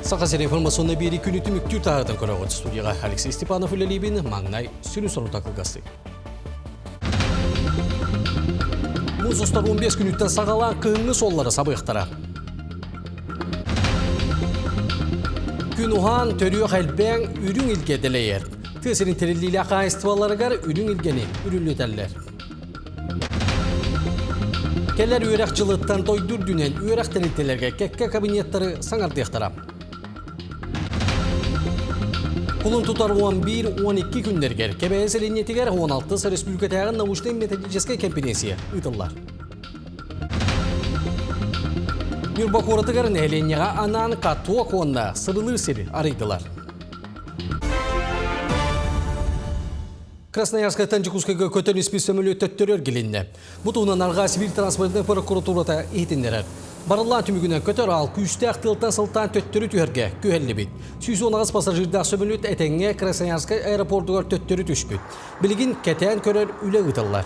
Саха сирин информационнай биэрии күнү түмүктүүр таһаатын көрөҕүт. Студияға Алексей Степанов үлэлиибин, маҥнай сүрүн сорута кылгастык. Муус устар 15 күнүттэн саҕалаан кыһыҥҥы суоллары сабыахтара. Күн уһаан, төрүөх элбээн, үрүҥ илгэ дэлэйэр. Тыа сирин тэриллиилээх хаһаайыстыбаларыгар үрүҥ илгэни үрүллүтэллэр. Кэлэр үөрэх дьылыттан дойду үрдүнэн үөрэх тэрилтэлэргэ кэккэ кабинеттары саҥардыахтара. Кулун тутар 11-12 күннэригэр Кэбээйи сэлиэнньэтигэр 16 республикатааҕы научнай-методическай кэмпириэнсийэ ыытыллар. Ньурба куоратыгар нэһилиэнньэҕэ анаан каток уонна сырылыыр сири арыйдылар. Красноярскайтан Дьокуускайга көтөн испит сөмөлүөт төттөрү эргилиннэ. Бу туһунан Арҕаа Сибиир транспортнай прокуратурата иһитиннэрэр. Барыллаан түмүгүнэн көтөр аал күүстээх тыалтан сылтаан төттөрү түһэргэ күһэллибит. 118 пассажирдаах сөмөлүөт этэҥҥэ Красноярскай аэропордугар төттөрү түспүт. Билигин кэтээн көрөр үлэ ыытыллар.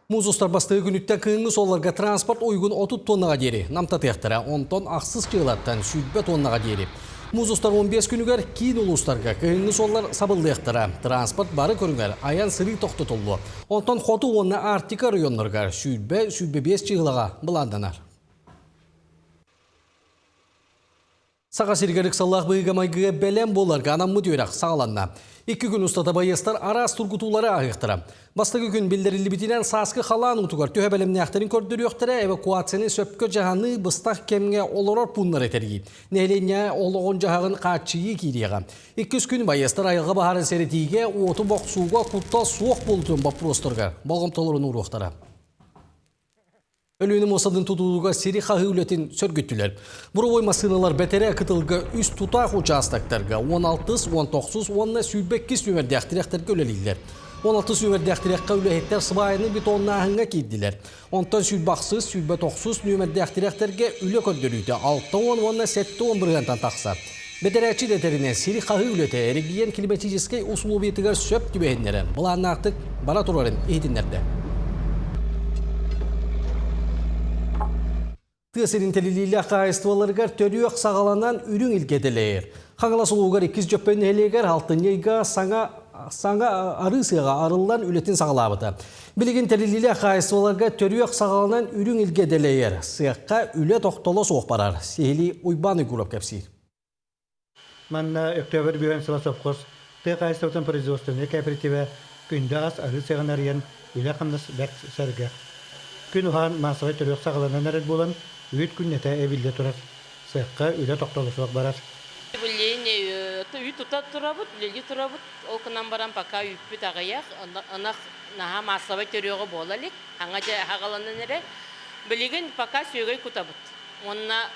Муус устар бастакы күнүттэн кыһыҥҥы суолларга транспорт уйгун 30 тоннаҕа диэри намтатыахтара, онтон ахсыс дьыалаттан 20 тоннаҕа диэри. Муус устар 15 күнүгэр киин улуустарга кыһыҥҥы суоллар сабыллыахтара. Транспорт бары көрүҥэр айан-сырыы тохтотуллуо. Онтон хоту уонна Арктика оройуоннарыгар 20-25 чыһылаҕа былааннанар. Саха сиригэр ыксаллаах быһыыга-майгыга бэлэм буоларга анаммыт үөрэх саҕаланна. Икки күн устата байыастар араас тургутуулары ааһыахтара. Бастакы күн биллэриллибитинэн сааскы халаан уутугар төһө бэлэмнээхтэрин көрдөрүөхтэрэ, эвакуацияны сөпкө дьаһаныы, быстах кэмҥэ олорор пууннары тэрийии, нэһилиэнньэ олоҕун-дьаһаҕын хааччыйыы киириэҕэ. Иккис күн байыастар айылҕа баһаарын сэрэтиигэ, уоту бохсууга куттал суох буолуутун боппуруостарыгар болҕомтолорун ууруохтара. Өлүөнэ муостатын тутууга сири хаһыы үлэтин сөргүттүлэр. Буровой массыыналар бэтэрээ кытылга үс тутаах учаастактарга 16, 19 уонна 22 нүөмэрдээх тирэхтэргэ үлэлииллэр. 16 нүөмэрдээх тирэххэ үлэһиттэр свайаны бетоннааһыҥҥа киирдилэр. Онтон 28, 29 нүөмэрдээх тирэхтэргэ үлэ көрдөрүүтэ 60 уонна 70 бырыһыантан тахсар. Бэдэрээччи дэтэринэн сири хаһыы үлэтэ эрэгийиэн климатическай усулуобуйатыгар сөп түбэһиннэрэн былааннаахтык бара турарын иһитиннэрдэ. Тыа сирин тэриллиилээх хаһаайыстыбаларыгар төрүөх саҕаланан үрүҥ илгэ дэлэйэр. Хаҥалас улууһугар иккис Дьөппөн нэһилиэгэр алтынньы ыйга саҥа саҥа арыы сыаҕа арыллан үлэтин саҕалаабыта. Билигин тэриллиилээх хаһаайыстыбаларга төрүөх саҕаланан үрүҥ илгэ дэлэйэр. Сыахха үлэ тохтоло суох барар. Сиһилии Уйбаан Уйгуров кэпсиир. Манна Өктөөбөр бүгүн сыла совхоз тыа хаһаайыстыбатын производственнай кооператива күндү ас арыы сыаҕын арыйан үлэ-хамнас бэрт сэргэх. Күн уһаан маассабай төрүөх саҕаланан эрэр буолан, үүт күннэтэ эбиллэ турар. Сыахха үлэ тохтоло суох барар. Билигин үүт тута турабыт, үлэлии турабыт. Ол гынан баран пока үүппүт аҕыйах, ынах наһаа маассабай төрүөҕэ буола илик, аҥа дьэ аҕаланан эрэ. Билигин пока сүөгэй кутабыт. Уонна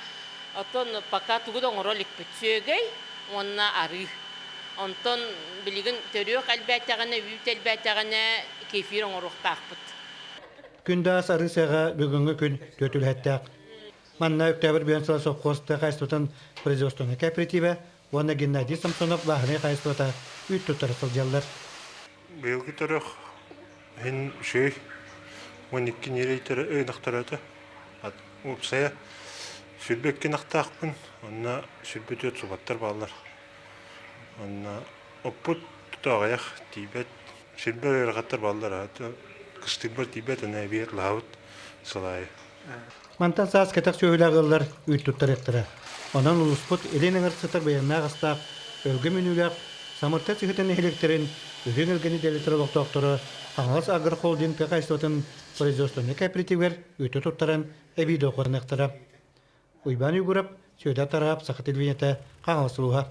оттон пока тугу да оҥоро иликпит. Сүөгэй уонна арыы. Онтон билигин төрүөх элбээтэҕинэ, үүт элбээтэҕинэ кефир оҥоруохтаахпыт. Күн-даас арыы сыаҕа бүгүҥҥү күн түөрт үлэһиттээх. Манна Өктөөбүр Бүөн сыла совхоз тыа хаһаайыстыбатын производственнай кооперативэ уонна Геннадий Самсонов бааһынай хаһаайыстыбата үүт туттара сылдьаллар. Быйылгы төрөх иһин үчүгэй 12 ньирэй ынахтарата уопсайа 22 ынахтаахпын, онно 24 субаттар бааллар. Онно оппут тута аҕыйах тиийбэт, сирбэр ыарахаттар бааллар, кыстыырбар тиийбэт, аны эбиэт лаһабыт сыл аайы. Мантан саас кэтэх сүөһүлээх ыаллар үүт туттарыахтара. Онон улууспут илин эҥэр сытар быйаҥнаах астаах, өлгөм үүнүүлээх Самырта сыһыытын нэһилиэктэрин Үрүҥ Элгэни дэлэтэр олохтоохторо Хаҥалас агрохолдинг тыа хаһаайыстыбатын производственнай кооперативыгар үүтү туттаран эбии дохуоттаныахтара. Уйбаан Уйгурап, Сүөдэр Тараап, Саха телевидениетэ, Хаҥалас улууһа.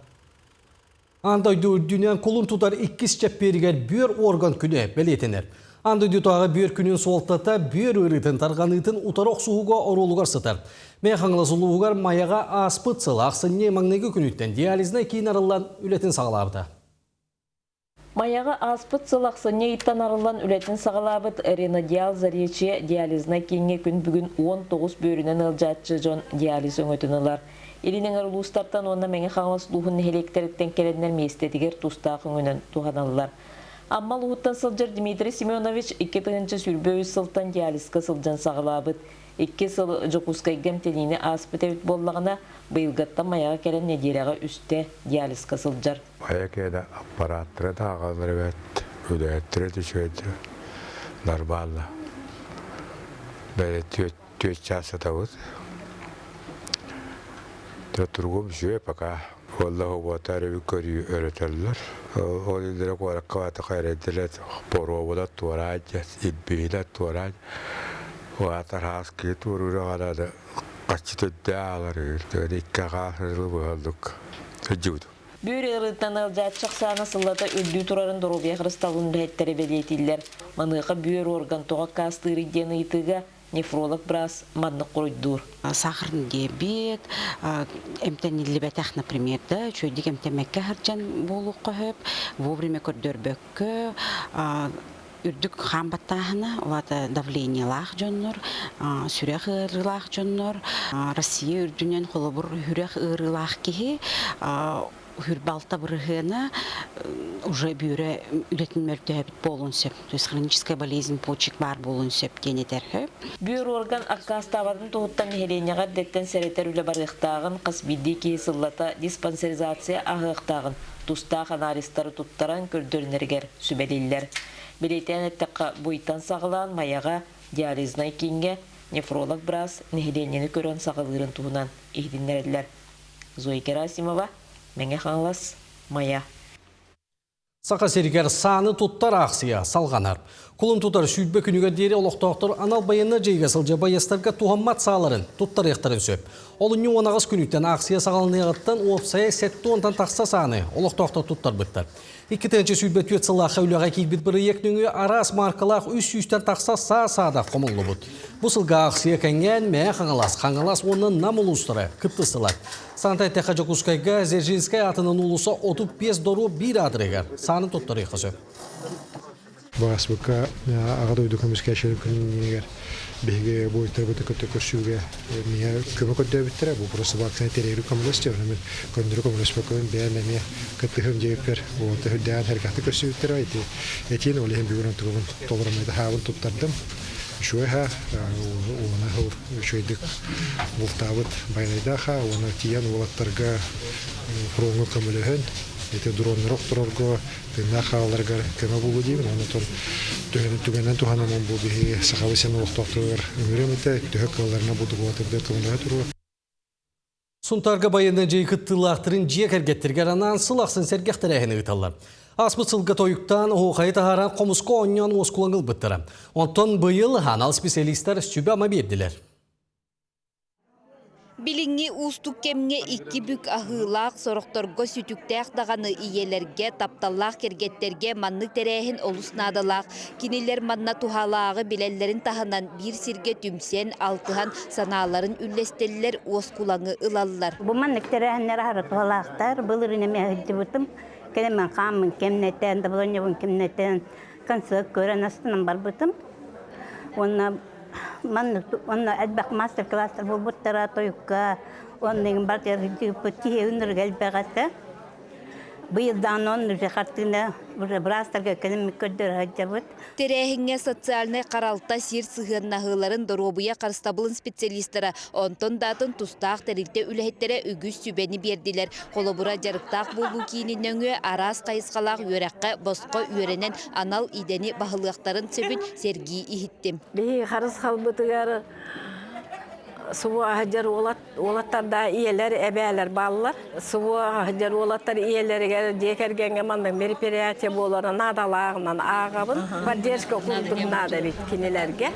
Аан дойду үрдүнэн кулун тутар иккис чэппиэригэр бүөр орган күнэ бэлиэтэнэр. Аан дойдутааҕы бүөр күнүн суолтата бүөр ыарыытын тарҕаныытын утары охсуһууга оруолугар сытар. Мэҥэ Хаҥалас улууһугар Майаҕа ааспыт сыл ахсынньы маҥнайгы күнүттэн диализнай киин арыллан үлэтин саҕалаабыта. Майаҕа ааспыт сыл ахсынньы ыйтан арыллан үлэтин саҕалаабыт Ренодиал Заречье диализнай кииҥҥэ күн бүгүн 19 бүөрүнэн ыалдьааччы дьон диализ өҥөтүн ылар. Илин эҥэр улуустартан уонна Мэҥэ Хаҥалас улууһун нэһилиэктэриттэн кэлэннэр миэстэтигэр тустаах өҥөнөн туһаналлар. Амма улууһуттан сылдьар Дмитрий Семенович 2023 сылтан диализка сылдьан саҕалаабыт. Икки сыл Дьокуускайга эмтэниини ааспыт эбит буоллаҕына, быйылгаттан Майаҕа кэлэн нэдиэлэҕэ үстэ диализка сылдьар. Хайа киэнэ аппарааттара да аҕалар эбээт, үлэһиттэрэ да үчүгэйдэр нормально. Бэйэ түөрт чаас сытабыт. Туругум үчүгэй пока. Уолла уота эрэ көрүү өрөтөллөр. Ол илдэрэ куоракка баатаха эрэйдилэр боруобула туораан илбиһилэр туораан уаатар хаас киһи туоруура хараада хаччы төрдө аалар икки хаас ырылы быһаллык сылдьыбытым. Бүөр ыарыыттан ыалдьааччы ахсаана сыллата үрдүү турарын доруобуйа харыстабылын үлэһиттэрэ бэлиэтииллэр. Маныаха бүөр орган тоҕо аккаастыырый диэн ыйытыыга нефролог быраас маннык хоруйдуур. Сахарный диабет, эмтэниллибэтэх, например, да, үчүгэйдик эмтэммэккэ сылдьан буолуохха сөп, вовремя көрдөрбөккө, үрдүк хаан баттааһына, улаата давлениелаах дьоннор, сүрэх ыарыылаах дьоннор, Россия үрдүнэн холобур сүрэх ыарыылаах киһи хүрбалта бырыһыана уже бүөрэ үлэтин мөлтөөбүт буолуон сөп. То есть хроническая болезнь почек баар буолуон сөп диэн этэр. Бүөр орган аккаастаабатын туһуттан нэһилиэнньэҕэ эрдэттэн сэрэтэр үлэ барыахтааҕын, хас биирдии киһи сыллата диспансеризация ааһыахтааҕын, тустаах анализтары туттаран көрдөрүнэригэр сүбэлииллэр. Бэлиэтээн эттэххэ, буйтан саҕалаан Майаҕа диализнай кииҥҥэ нефролог быраас нэһилиэнньэни көрөн саҕалыырын туһунан иһитиннэрэллэр. Зоя Герасимова, Мэҥэ Хаҥалас, Майа. Саха сиригэр сааны туттар аахсыйа салҕанар. Кулун тутар 20 күнүгэр диэри олохтоохтор анал байыаннай дьайыыга сылдьар байыастарга туһаммат сааларын туттарыахтарын сөп. Олунньу 18 күнүттэн аахсыйа саҕаланыаҕыттан уопсайа 70-тан тахса сааны олохтоохтор туттарбыттар. 2024 сыллаахха үлэҕэ киирбит бырайыак нөҥүө араас мааркалаах 300-тэн тахса саа-саадах хомуллубут. Бу сылга аахсыйа кэҥээн Мэйэ Хаҥалас, Хаҥалас уонна Нам улуустара кыттыстылар. Санта эттэххэ Дьокуускайга Дзержинскэй аатынан уулусса 35 доруоп биир аадырыгар сааны туттарыахха сөп. Бааспыкка Аҕа дойду көмүскээччилэрин күнүгэр биһиги буойуттарбытын кытта көрсүүгэ миэхэ көмө көрдөөбүттэрэ. Бу просто вакцина тэрийэр көмөлөстө. Мен көннөрү көмөлөспөккөбүн бэйэм эмиэ кыттыһым диэбиппэр уолаттар үрдээн сэргэхтик көрсүбүттэрэ. Ити этиин ол иһин бүгүн онтугабын толорумай хаабын туттардым. Үчүгэй ха уона сыл үчүгэйдик бултаабыт байанайдаах ха уонна тиийэн уолаттарга фроҥҥа көмөлөһөн ити дроннары охторорго тыыннаах хааларыгар көмө буолуо диибин. Онон түгэнэн туһанан бу биһиги Сахабыт сирин олохтоохторугар ыҥырыам этэ, төһө кыалларына бу докумуоннарга көмөлөһө туруо. Сунтаарга байыаннай дьайыы кыттыылаахтарын дьиэ кэргэттэригэр анаан сыл ахсын сэргэх тэрээһини ыыталлар. Ааспыт сылга тойуктаан, оһуохайы таһааран, хомуска оонньоон уоскулаҥ ылбыттара. Онтон быйыл анал специалистар сүбэ-ама биэрдилэр. Билиҥҥи уустук кэмҥэ икки бүк аһыылаах, сорохторго сүтүктээх даҕаны ийэлэргэ, тапталлаах кэргэттэргэ маннык тэрээһин олус наадалаах. Кинилэр манна туһалааҕы билэллэрин таһынан биир сиргэ түмсэн, алтыһан санааларын үллэстэллэр, уоскулаҥы ылаллар. Бу маннык тэрээһиннэр аһара туһалаахтар. Былырыын эмиэ сылдьыбытым. Кэлэн хааммын кэмнэтэн, доболонньобун кэмнэтэн, концерт көрөн астынан барбытым. Уонна маннык уонна элбэх мастер-класстар буолбуттара тойукка оннугун барытыгар сылдьыбыппыт киһи ынырык элбэх этэ. Быйыл даҕаны онно уже хартыына уже быраастарга кэлэн көрдөрө сылдьабыт. Тэрээһиҥҥэ социальнай харалта сир сыһыаннаһыыларын доруобуйа харыстабылын специалистара, онтон да атын тустаах тэрилтэ үлэһиттэрэ үгүс сүбэни биэрдилэр. Холобура, дьарыктаах буолуу киинин нөҥүө араас хайысхалаах үөрэххэ босхо үөрэнэн анал идэни баһылыахтарын сөбүн сэргии иһиттим. Биһиги харысхалбытыгар СВО сылдьар уолаттарда ийэлэр, эбээлэр бааллар. СВО сылдьар уолаттар ийэлэригэр дьиэ кэргэҥҥэ маннык мероприятие буолара наадалааҕынан ааҕабын. Поддержка курдук наада эбит кинилэргэ.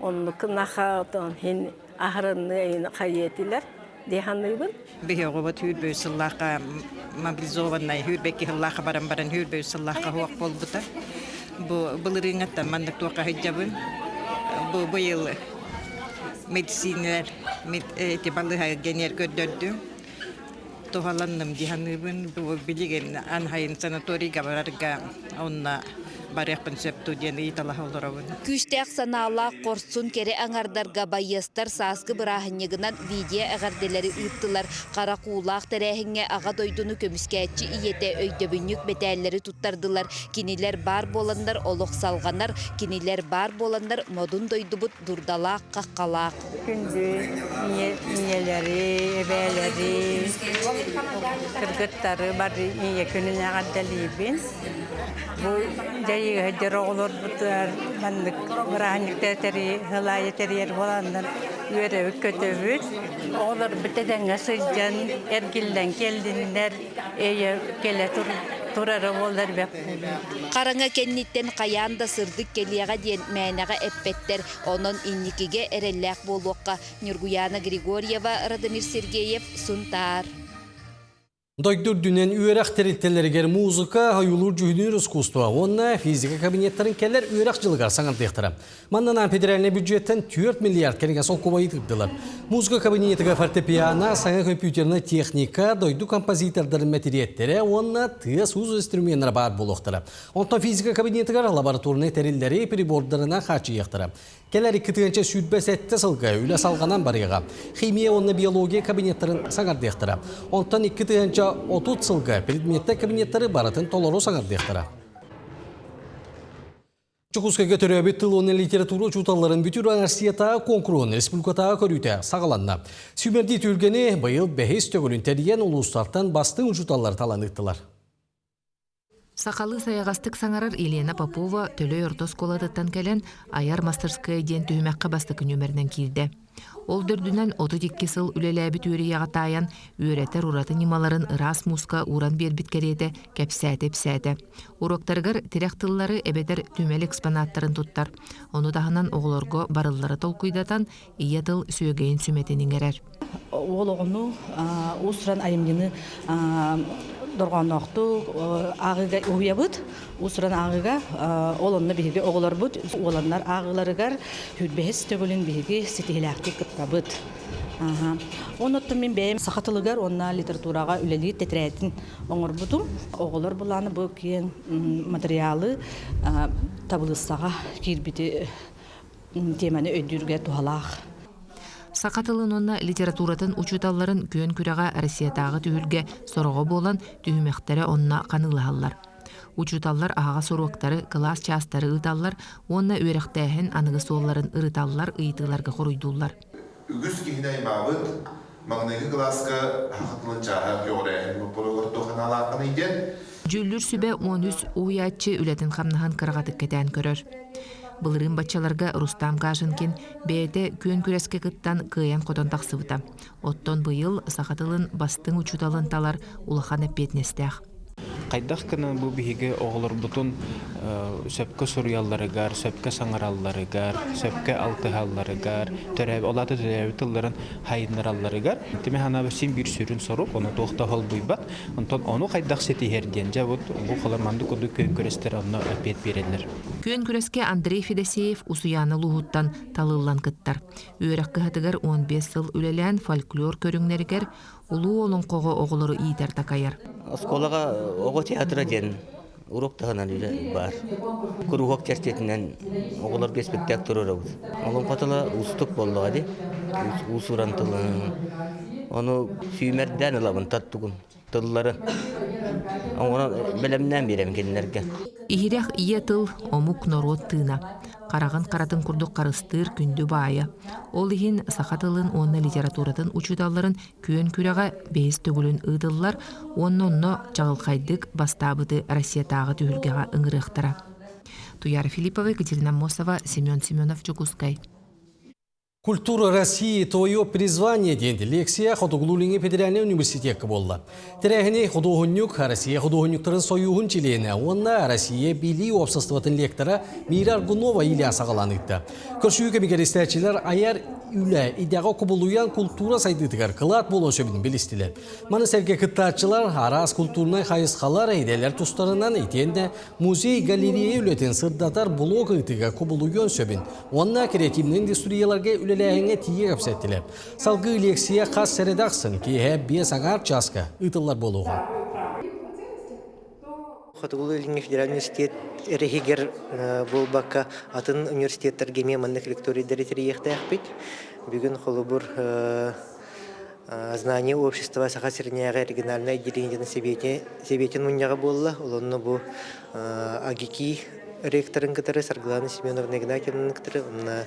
Оннук наха хин аһарынныа хайыатилэр дии саныыбын. Биһи оҕобут хүүрбөй сыллаахха мобилизованнай хүүрбэкки сыллаахха баран баран хүүрбөй сыллаахха хуох буолбута. Бу былырыыҥҥаттан маннык туохха сылдьабын. Бу быйыл медицинэлэр эти балыыһа генер көрдөрдүм. Туһаланным дии саныыбын. Бу билигин анхайын санаторийга барарга онно. барыахпын сөп дуу диэн ыйыталаһа олоробун. Күүстээх санаалаах хорсун кэрэ аҥардарга байыастар сааскы бырааһынньыгынан видео эҕэрдэлэри ыыттылар. Хара куулаах тэрээһиҥҥэ Аҕа дойдуну көмүскээччи ийэтэ өйдөбүнньүк мэтээллэри туттардылар. Кинилэр баар буоланнар олох салҕанар, кинилэр баар буоланнар модун дойдубут дурдалаах, хаххалаах. Күндү ийэлэри, эбээлэри, кыргыттары бары ийэ күнүн эҕэрдэлиибин. Бу дьайыыга сылдьар оҕолорбутугар маннык бырааһынньыктары сыл аайы тэрийэр буоланнар үөрэбит-көтөбүт. Оҕолорбут этэҥҥэ сылдьан эргиллэн кэллиннэр, эйэ кэлэ турара буоллар бэрт буолуо. Хараҥа кэнниттэн хайаан да сырдык кэлиэҕэ диэн мээнэҕэ эппэттэр. Онон инникигэ эрэллээх буолуохха. Ньургуйаана Григорьева, Радомир Сергеев, Сунтаар. Дойду үрдүнэн үөрэх тэрилтэлэригэр музыка, ойуулуур-дьүһүнүүр искусство уонна физика кабинеттарын кэлэр үөрэх дьылыгар саҥардыахтара. Манна федеральнай бюджеттэн 4 миллиард кэриҥэ солкуобайы тыырдылар. Музыка кабинетыгар фортепиано, саҥа компьютернай техника, дойду композитордарын мэтириэттэрэ уонна тыас-уус инструменнара баар буолуохтара. Онтон физика кабинетыгар лабораторнай тэриллэри прибордарынан хааччыйыахтара. Кэлэр 2027 сылга үлэ салҕанан барыаҕа. Химия уонна биология кабинеттарын саҥардыахтара. Онтон 2030 сылга предметтэр кабинеттары барытын толору саҥардыахтара. Дьокуускайга төрөөбүт тыл уонна литература учууталларын бүтүн Россиятааҕы куонкуруһун республикатааҕы көрүүтэ саҕаланна. Сүүмэрдии түһүлгэни быйыл бэһис төгүлүн тэрийэн улуустартан бастыҥ учууталлар талан ыыттылар. Сахалыы сайаҕастык саҥарар Елена Попова Төлөй орто оскуолатыттан кэлэн айар мастарскыай диэн түһүмэххэ бастакы нүөмэринэн киирдэ. Ол да үрдүнэн 32 сыл үлэлээбит үөрүйэҕэ таайан, үөрэтэр ураты ньымаларын ыраас мууска ууран биэрбит кэриэтэ кэпсээтэ-ипсээтэ. Уруоктарыгар тирэх тыллары эбэтэр түмэл экспонаттарын туттар. Ону таһынан оҕолорго барыллары толкуйдатан, ийэ тыл сүөгэйин сүмэтин иҥэрэр. Уол оҕону уус-уран айымньыны дорҕоонноохтук ааҕыыга уһуйабыт. Уус-уран ааҕыыга ол онно биһиги оҕолорбут уоланнар ааҕыыларыгар сүүрбэһис төгүлүн биһиги ситиһилээхтик кыттабыт. Оннуттан мин бэйэм саха тылыгар уонна литератураҕа үлэлиир тэтэрээтин оҥорбутум. Оҕолор былааны бу киэҥ материалы табылыыссаҕа киирбити тиэмэни өйдүүргэ туһалаах. Саха тылын уонна литературатын учууталларын күөн күрэҕэ Россиятааҕы түһүлгэ сороҕо буолан, түһүмэхтэрэ онно ханыылаһаллар. Учууталлар аһаҕас уруоктары, кылаас чаастары ыыталлар уонна үөрэхтээһин аныгы суолларын ырыталлар, ыйытыыларга хоруйдууллар. Үгүс киһини аймаабыт маҥнайгы кылааска саха тылын чааһа көҕүрээһин боппуруогар туох санаалааххыный диэн. Дьүүллүүр сүбэ 13 уһуйааччы үлэтин-хамнаһын кыраҕатык кэтээн көрөр. Былырыын баччаларга Рустам Кашенкин бэйэтэ күөн күрэскэ кыттан кыайан-хотон тахсыбыта. Оттон быйыл саха тылын бастыҥ учууталын талар улахан эппиэтинэстээх. Хайдах гынан бу биһиги оҕолорбутун сөпкө суруйалларыгар, сөпкө саҥаралларыгар, сөпкө алтыһалларыгар, төрөөбүт, ол аата төрөөбүт тылларын хайыннаралларыгар тимэ санаабар син биир сүрүн сорук, ону туох да холбуйбат. Онтон ону хайдах ситиһэр диэн, дьэ вот бу холор маннык курдук күөн күрэстэр онно эппиэт биэрэллэр. Күөн күрэскэ Андрей Федосеев Усуйаана улууһуттан талыллан кыттар. Үөрэх кыһатыгар 15 сыл үлэлээн фольклор көрүҥнэригэр Улуу олоҥхоҕо оҕолору иитэр-такайар. Оскуолаҕа оҕо театра диэн уруок таһынан үлэ баар. Куруһуок чэрчитинэн оҕолорго испэктээк туруорабыт. Олоҥхо тыла уустук буоллаҕа дии. Уус-уран тылын. Ону сүүмэрдээн ылабын таттугун тыллары. Оҥорон бэлэмнээн биэрэбин кинилэргэ. Иһирэх ийэ тыл омук норуот тыына. Хараҕын харатын курдук харыстыыр күндү баайа. Ол иһин саха тылын уонна литературатын учууталларын күөн күрэҕэ бэһис төгүлүн ыытыллар уонна онно чаҕылхайдык бастаабыты Россиятааҕы түһүлгэҕэ ыҥырыахтара. Туяра Филиппова, Екатерина Аммосова, Семен Семенов, Дьокуускай. Культура России – твое призвание диэн лекция Хотугулуу-Илиҥҥи федеральнай университекка буолла. Тэрээһини худуоһунньук, Россия худуоһунньуктарын сойууһун чилиэнэ уонна Россия билии уопсастыбатын лектора Мира Аргунова Илья саҕалаан ыытта. Көрсүһүү кэмигэр истээччилэр айар үлэ идэҕэ кубулуйан култуура сайдыытыгар кылаат буолуон сөбүн билистилэр. Маны сэргэ кыттааччылар араас культурнай хайысхалар, идэлэр тустарынан итиэннэ музей галерея үлэтин сырдатар блог ыытыыга кубулуйуон сөбүн уонна креативнай индустрияларга үлэлээһиҥҥэ тиийэ кэпсэттилэр. Салгыы лекция хас сэрэдэ ахсын киэһэ биэс аҥаар чааска ыытыллар буолуоҕа. Хотугулуу-Илиҥҥи федеральный университет эрэ буолбакка атын университеттарга эмиэ маннык лекторийдары тэрийиэхтээхпит. Бүгүн холобур Знание общества Саха сиринээҕи региональнай отделениетын сэбиэтин мунньаҕа буолла. Ол онно бу АГИКИ ректорын кытары Саргылана Семеновна Игнатьевнаны кытары уонна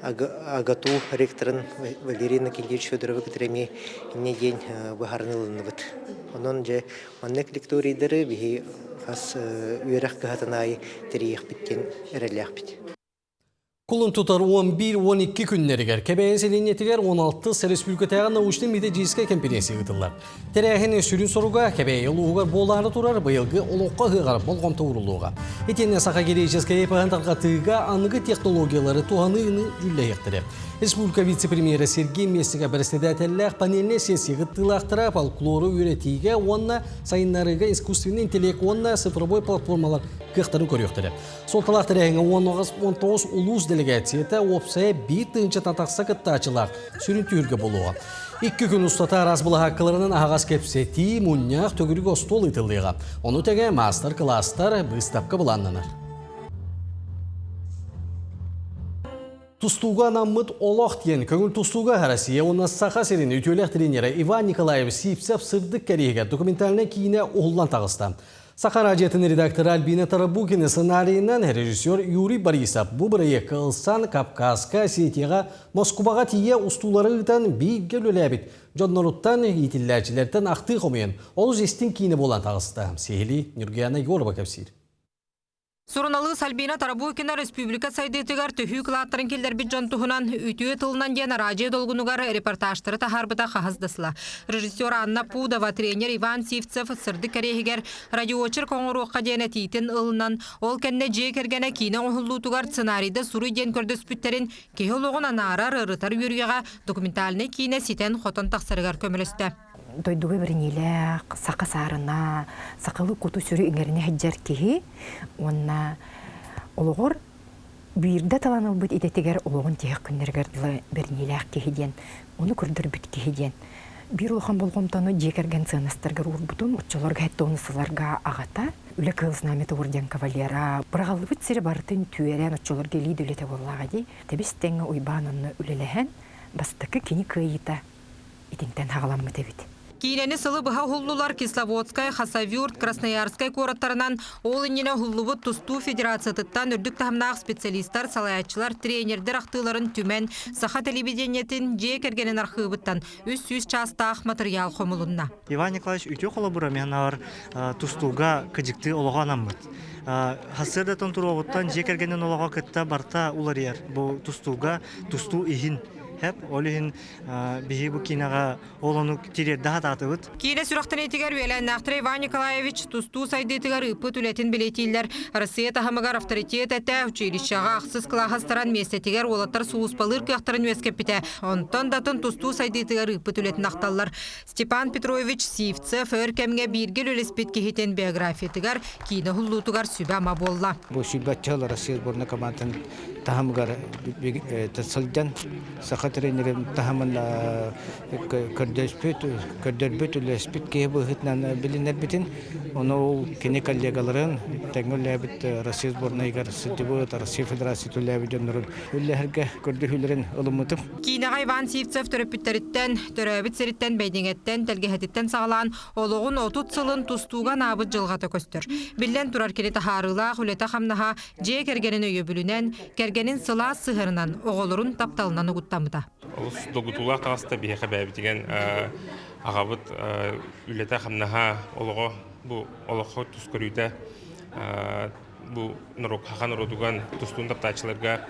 АГАТУ ректорын Валерий Иннокентьевич Федоровы кытары эмиэ инньэ диэн быһаарыныы ылынныбыт. Онон дьэ маннык лекторийдары биһи хас үөрэх кыһатын аайы тэрийиэхпит диэн эрэллээхпит. Кулун тутар 11-12 күннэригэр Кэбээйи сэлиэнньэтигэр 16 республикатааҕы научнай-методическай кэмпириэнсийэ ыытыллар. Тэрээһин сүрүн соруга Кэбээйи улууһугар буолаары турар быйылгы олоххо ыһыаҕар болҕомто ууруллуоҕа. Итиэннэ саха греческэй эпоһын тарҕатыыга аныгы технологиялары туһаныыны дьүүллэһиэхтэрэ. Республика вице-премьерэ Сергей Местников бэрэссэдээтэллээх панельнай сессия кыттыылаахтара фольклору үөрэтиигэ уонна сайыннарыыга искусственный интеллект уонна цифровой платформалар кыахтарын көрүөхтэрэ. Суолталаах тэрээһиҥҥэ 19 улуус делегацията уопсайа биир тыһыынчаттан тахса кыттааччылаах сүрүн түһүлгэ буолуоҕа. Икки күн устата араас былаһааккаларынан аһаҕас кэпсэтии, мунньах, төгүрүк остуол ыытыллыаҕа. Ону тэҥэ маастар-кылаастар, быыстапка былааннанар. Тустууга анаммыт олох диэн көҥүл тустууга Россия уонна Саха сирин үтүөлээх тренерэ Иван Николаев Сивцев сырдык кэриэһигэр документальнай киинэ уһуллан таҕыста. Саха радиотын редактора Альбина Тарабукина сценарийынан режиссер Юрий Борисов бу бырайыакка ылсан Кавказка, Осетияҕа, Москубаҕа тиийэ устуулары ыытан бииргэ үлэлээбит дьонноруттан, иитиллээччилэртэн ахтыы хомуйан олус истиҥ киинэ буолан таҕыста. Сиһилии Нюргуяна Егорова кэпсиир. Суруналыыс Альбина Тарабукина республика сайдыытыгар төһүү кылааттарын киллэрбит дьон туһунан үтүө тылынан диэн араадьыйа долгунугар репортажтары таһаарбыта хаһыс да сыла. Режиссер Анна Пудова, тренер Иван Сивцев сырдык кэриэһигэр радиоочерк оҥоруохха диэн этиитин ылынан, ол кэннэ дьиэ кэргэнэ киинэ оҥоһуллуутугар сценарийда суруй диэн көрдөспүттэрин киһи олоҕун анаарар, ырытар үөрүйэҕэ документальнай киинэ ситэн-хотон тахсарыгар көмөлөстө. Дойдуга бэриниилээх, саха саарына, сахалыы куту-сүрү иҥэринэ сылдьар киһи уонна олоҕор биирдэ талан ылбыт идэтигэр олоҕун тиһэх күннэригэр дылы бэриниилээх киһи диэн, ону көрдөрбүт киһи диэн биир улахан болҕомтону дьиэ кэргэн сыаннастарыгар уурбутум. Оччолорго сэттэ сылларга аҕата үлэ кыыл знамята орден кавалера быраҕыллыбыт сири барытын түөрэн оччолорго илии да үлэтэ буоллаҕа дии. Тэбис тэҥҥэ Уйбаан онно үлэлэһэн бастакы кини кыайыыта итинтэн хаҕаламмыт эбит. Киинэни сылы быһа уһуллулар Кисловодскай, Хасавюрт, Красноярскай куораттарынан ол иннинэ уһуллубут тустуу федерациятыттан үрдүк таһымнаах специалистар, салайааччылар, тренердэр ахтыыларын түмэн, саха телевидениетин дьиэ кэргэнин архыыбыттан 300 чаастаах матырыйаал хомулунна. Иван Николаевич үтүө холобура миэнээр тустууга кыдьыктыы олоҕо анаммыт. Сарсыардаттан туруоҕуттан дьиэ кэргэнин олоҕо кытта барта уларыйар. Бу тустууга тустуу иһин хэп, ол иһин биһи бу киинэҕэ ол ону тириэрдэ сатаатыбыт. Киинэ сүрэхтэниитигэр үөлээннээхтэрэ Иван Николаевич тустуу сайдыытыгар ыыппыт үлэтин бэлиэтииллэр. Россия таһымыгар авторитет этэ, училищеҕа ахсыс кылааһастаран миэстэтигэр уолаттар сулууспалыыр кыахтарын үөскэппитэ. Онтон да атын тустуу сайдыытыгар ыыппыт үлэтин ахталлар. Степан Петрович Сивцев өр кэмҥэ бииргэ үлэлэспит киһитин биографиятыгар киинэ уһуллуутугар сүбэ-ама буолла. Бу сүүрбэччэ сыл Россия сборнай командатын таһымыгар сылдьан саха тренерин таһымын көрдөспүт, көрдөрбүт, үлэлэспит киһи быһыытынан билинэрбитин, ону ол кини коллегаларын тэҥҥэ үлэлээбит Россия сборнайыгар сылдьыбыт, Россия Федерацията үлэлээбит дьоннорун үлэлэһэргэ көрдөһүүлэрин ылыммытым. Киинэҕэ Иван Сивцев төрөппүттэриттэн, төрөөбүт сириттэн Бэйдиҥэттэн, тэлгэһэтиттэн саҕалаан олоҕун 30 сылын тустууга анаабыт дьылҕата көстөр. Биллэн турар, кини таһаарыылаах үлэтэ-хамнаһа дьиэ кэргэнин өйөбүлүнэн, кэргэнин сылаас сыһыанынан, оҕолорун тапталынан угуттаммыта. Олус долгутуулаах таҕыста биһиэхэ бэйэбитигэн аҕабыт үлэтэ-хамнаһа, олоҕо бу олоххо тус көрүүтэ бу норуот хахан норуотуган тустуун таптааччыларга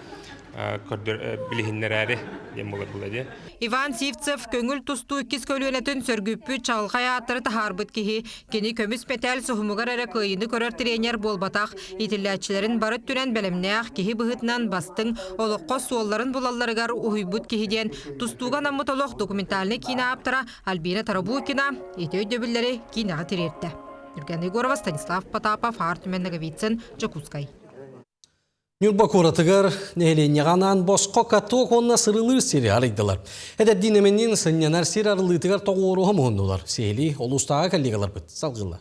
билиһиннэрээри диэн буолар була дии. Иван Сивцев көҥүл тустуу иккис көлүөнэтин сөргүппүт чаҕылхай ааттары таһаарбыт киһи. Кини көмүс мэтээл суһумугар эрэ кыайыыны көрөр тренер буолбатах, иитиллээччилэрин бары өттүнэн бэлэмнээх киһи быһыытынан бастыҥ, олоххо суолларын булалларыгар уһуйбут киһи диэн тустууга анаммыт олох документальнай киинэ ааптара Альбина Тарабукина ити өйдөбүллэри киинэҕэ тириэртэ. Юрген Егорова, Станислав Потапов, Артем Ноговицын, Дьокуускай. Ньурба куоратыгар нэһилиэнньэҕэ анаан босхо каток уонна сырылыыр сири арыйдылар. Эдэрдиин эмэнниин сынньанар сир арыллыытыгар тоҕуоруһа муһуннулар. Сиһилии улуустааҕы коллегаларбыт салгыыллар.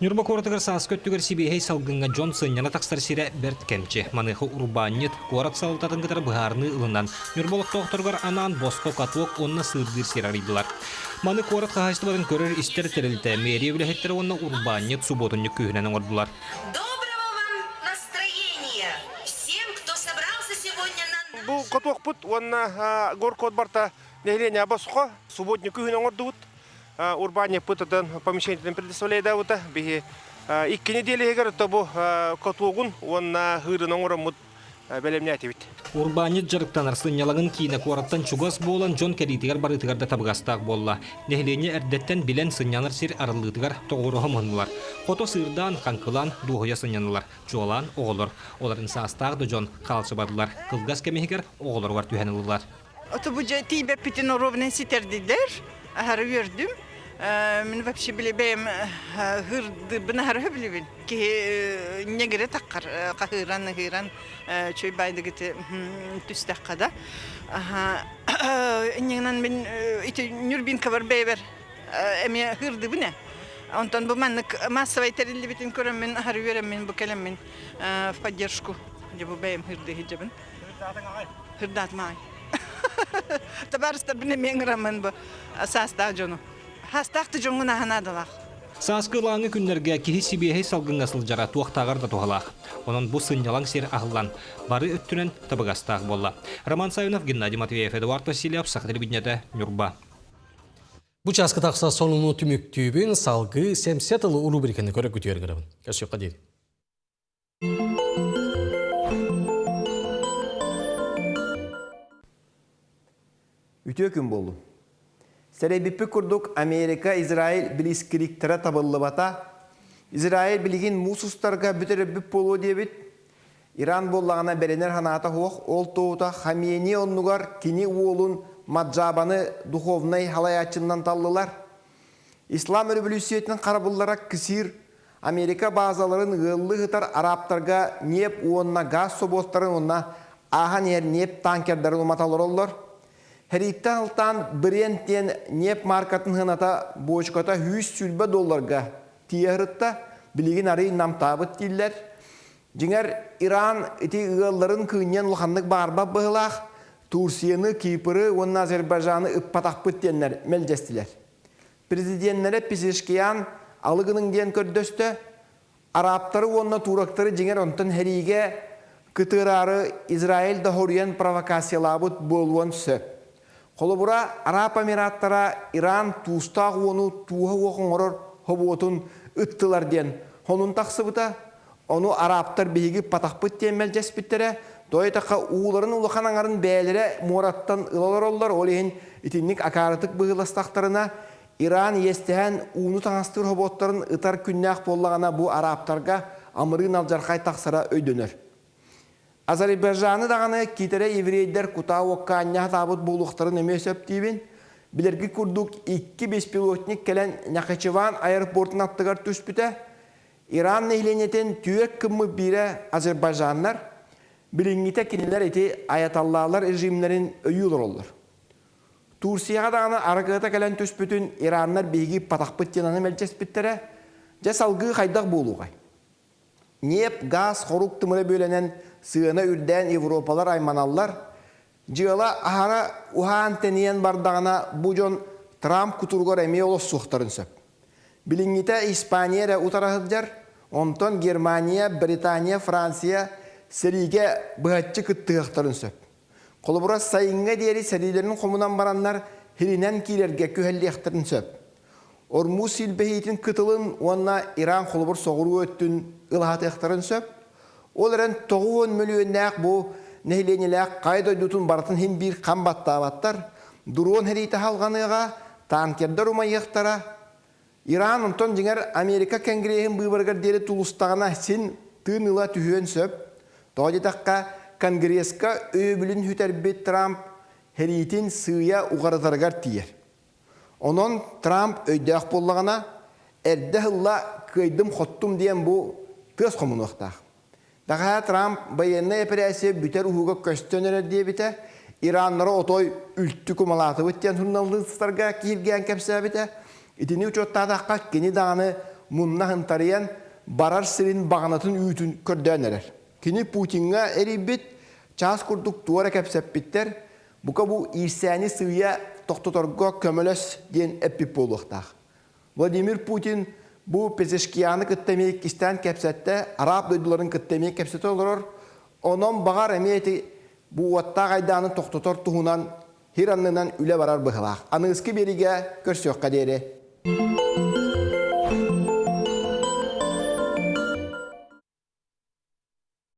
Ньурба куоратыгар сааскы өттүгэр сибиэһэй салгыҥҥа дьон сынньана тахсар сирэ бэрт кэмчи. Маныаха урбаанньыт, куорат салалтатын кытары быһаарыныы ылынан, Ньурба олохтоохторугар анаан босхо каток уонна сыырдыыр сир арыйдылар. Маны куорат хаһаайыстыбатын көрөр-истэр тэрилтэ, мэрия үлэһиттэрэ уонна урбаанньыт субуотунньук күүһүнэн оҥордулар. Доброго вам настроения всем, кто собрался сегодня на... Бу катокпут уонна горкот барта нэһилиэнньэ босхо субботник күһүн оҥордубут. Урбаанньыппыт отон помещениетын предоставляйдаабыта. Биһи икки нэдиэлэһигэр тобу катогун уонна хыырын оҥороммут бэлэмнээтибит. Урбаанньыт дьарыктанар сынньалаҥын киинэ куораттан чугас буолан дьон кэлиитигэр-барыытыгар да табыгастаах буолла. Нэһилиэнньэ эрдэттэн билэн сынньанар сир арыллыытыгар тоҕуоруһа муһуннулар. Хото сыырдаан, хаҥкылаан, дуоһуйа сынньаннылар. Чуолаан оҕолор. Оларын саастаах да дьон хаалсыбатылар. Кылгас кэм иһигэр оҕолоругар түһэн ыллылар. Ото бу дьэ тиийбэппитин оруобунан ситэрдилэр. Аһары үөрдүм. Мин вообще били бэйэм ыһыырдыырбын аһары сөбүлүүбүн. Киһи ньэгирэ таххар хаһыыран, ыһыыран чүй байдыгыты түстэххэ да. Инньэ мин ити Нюрбинкабар бэйэбэр эмиэ ыһыырдыбын ээ. Онтон бу маннык массовай тэриллибитин көрөммүн аһары үөрэммин бу кэлэммин в поддержку дьэ бу бэйэм ыһыырдыы сылдьабын. Хырдаатым аҕай. Табаарыстарбын эмиэ ыҥыраммын бу саастаах дьону. Саастаах да дьоҥҥун аһа наадалаах. Сааскы ылааҥы күннэргэ киһи сибиэһэй салгыҥҥа сылдьара туохтааҕар да туһалаах. Онон бу сынньалаҥ сир аһыллан, бары өттүнэн табыгастаах буолла. Роман Савинов, Геннадий Матвеев, Эдуард Васильев, Саха телевидениетэ, Ньурба. Бу чааска тахса сонуну түмүктүүбүн салгыы сэмсэ тылы рубриканы көрө күтүөр гырабын. Көсүөххэ диэн. Үтүө күн буоллун. Сэрэйбиппит курдук Америка Израиль близкириктэрэ табыллыбата. Израиль билигин муус устарга бүтэрэрбит буолуо диэбит. Иран буоллаҕына бэринэр санаата суох, ол туоһута Хамени оннугар кини уолун Маджабаны духовнай халайааччыннан таллылар. Ислам өрөбөлүүссүйэтин харабыллара КСИР Америка баазаларын ыаллыы сытар арабтарга ньиэп уонна газ собуоттарын уонна ааһан иһэр ньиэп танкердарын умата олороллор. Хэрииттэн алтаан Брент диэн ньиэп маркатын сыаната буочуката 120 долларга тиийэ сырытта, билигин арый намтаабыт дииллэр. Дьиҥэр, Иран ити ыалларын кыынньан улаханнык баарбат быһыылаах, Турцияны, Кипры уонна Азербайджаны ыппатахпыт диэннэр мэлдьэстилэр. Президеннэрэ Пезешкиан алы гыныҥ диэн көрдөстө. Арабтары уонна турактары дьиҥэр онтон сэриигэ кытыараары Израиль да хоруйан провокациялаабыт буолуон сөп. Холобура, Араб Эмираттара Иран туустаах уону тууһа уох оҥорор хобуотун ыттылар диэн сонун тахсыбыта. Ону арабтар биһиги патахпыт диэн мэлдьэспиттэрэ. Тоойутахха ууларын улахан аҥарын бэйэлэрэ муораттан ыла олороллор. Ол иһин итинник акаарытык быһыыластахтарына, Иран иэстэһэн ууну таҥастыыр хобуоттарын ытар күннээх буоллаҕына бу арабтарга амырыын алдьархай тахсара өйдөнөр. Азербайджаны даҕаны киитэрэ еврейдэр кутаа уокка анньа сатаабыт буолуохтарын эмиэ сөп диибин. Билэргит курдук икки беспилотник кэлэн Нахичеван аэропортун аттыгар түспүтэ. Иран нэһилиэнньэтин түөрт кыммыт биирэ азербайджаннар, билиҥҥитэ кинилэр ити аяталлаалар режимнэрин өйүү олороллор. Турцияҕа даҕаны аракыата кэлэн түспүтүн ираннар биһиги патахпыт диэн аны мэлдьэспиттэрэ. Дьэ салгыы хайдах буолуоҕай? Ньиэп, гаас, хорук тымыра бүөлэнэн сыана үрдээн европалар айманаллар. Дьыала аһара уһаан-тэнийэн бардаҕына бу дьон Трамп кутуругар эмиэ олорсуохтарын сөп. Билиҥҥитэ Испания эрэ утара сылдьар, онтон Германия, Британия, Франция сэриигэ быһаччы кыттыһыахтарын сөп. Холобура, сайыҥҥа диэри сэриилэрин хомунан бараннар хиринэн киирэргэ күһэллиэхтэрин сөп. Ормуз силбэһиитин кытылын уонна Иран холобур соҕуруу өттүн ылаһатыахтарын сөп. Ол эрэн 90 мөлүйүөннээх бу нэһилиэнньэлээх хайа дойдутун барытын иһин биир хам баттаабаттар. Дрон сэриитэ халҕаныаҕа, танкердар умайыахтара. Иран онтон дьиҥэр Америка Конгреһын быыбарыгар диэри тулустаҕына син тыын ыла түһүөн сөп. Тоҕо диэтэххэ, Конгресска өйөбүлүн сүтэрбит Трамп сэриитин сыыйа уҕарытарыгар тиийэр. Онон Трамп өйдөөх буоллаҕына, эрдэ ыһылла кыайдым-хоттум диэн бу тыас хомунуохтаах. Бэҕэһээ Трамп байыаннай эпэрээссийэ бүтэр уһуга көстөн эрэр диэбитэ, Ираннары отой үлтү кумалаатыбыт диэн суруналыыстарга кииргээн кэпсээбитэ. Итини учуоттаатахха, кини даҕаны мунна хантарыйан барар сирин баҕанатын үүтүн көрдөөн эрэр. Кини Путиҥҥа эрийбит, чаас курдук туора кэпсэппиттэр, бука бу иирсээни сыыйа тохтоторго көмөлөс диэн эппит буолуохтаах. Владимир Путин бу Пезешкианы кытта эмиэ иккистээн кэпсэттэ, арааб дойдуларын кытта эмиэ кэпсэтэ олорор. Онон баҕар эмиэ ити бу уоттаах айдааны тохтотор туһунан хир аннынан үлэ барар быһылаах. Аныгыскы биэриигэ көрсүөххэ диэри.